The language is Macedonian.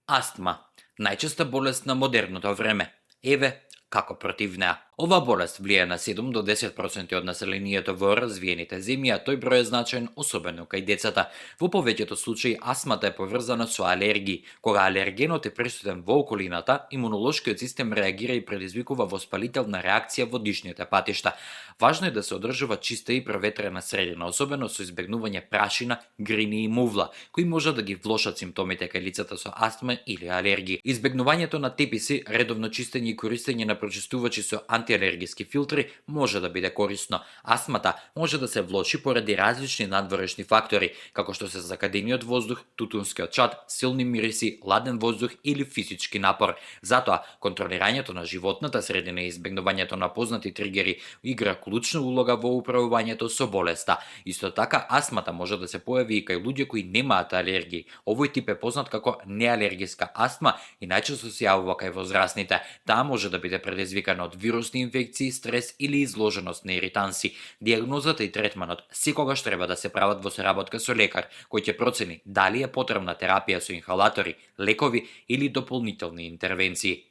Астма, најчеста болест на модерното време. Еве, како против неа. Ова болест влие на 7 до 10% од населението во развиените земји, а тој број е значаен особено кај децата. Во повеќето случаи астмата е поврзана со алергии. Кога алергенот е присутен во околината, имунолошкиот систем реагира и предизвикува воспалителна реакција во дишните патишта. Важно е да се одржува чиста и проветрена средина, особено со избегнување прашина, грини и мувла, кои може да ги влошат симптомите кај лицата со астма или алергии. Избегнувањето на теписи, редовно чистење и користење на прочистувачи со антиалергиски филтри може да биде корисно. Астмата може да се влоши поради различни надворешни фактори, како што се закадениот воздух, тутунскиот чад, силни мириси, ладен воздух или физички напор. Затоа, контролирањето на животната средина и избегнувањето на познати тригери игра клучна улога во управувањето со болеста. Исто така, астмата може да се појави и кај луѓе кои немаат алергии. Овој тип е познат како неалергиска астма и најчесто се јавува кај возрастните. Таа може да биде предизвикана од вирусни инфекции, стрес или изложеност на иританси. Дијагнозата и третманот секогаш треба да се прават во соработка со лекар, кој ќе процени дали е потребна терапија со инхалатори, лекови или дополнителни интервенции.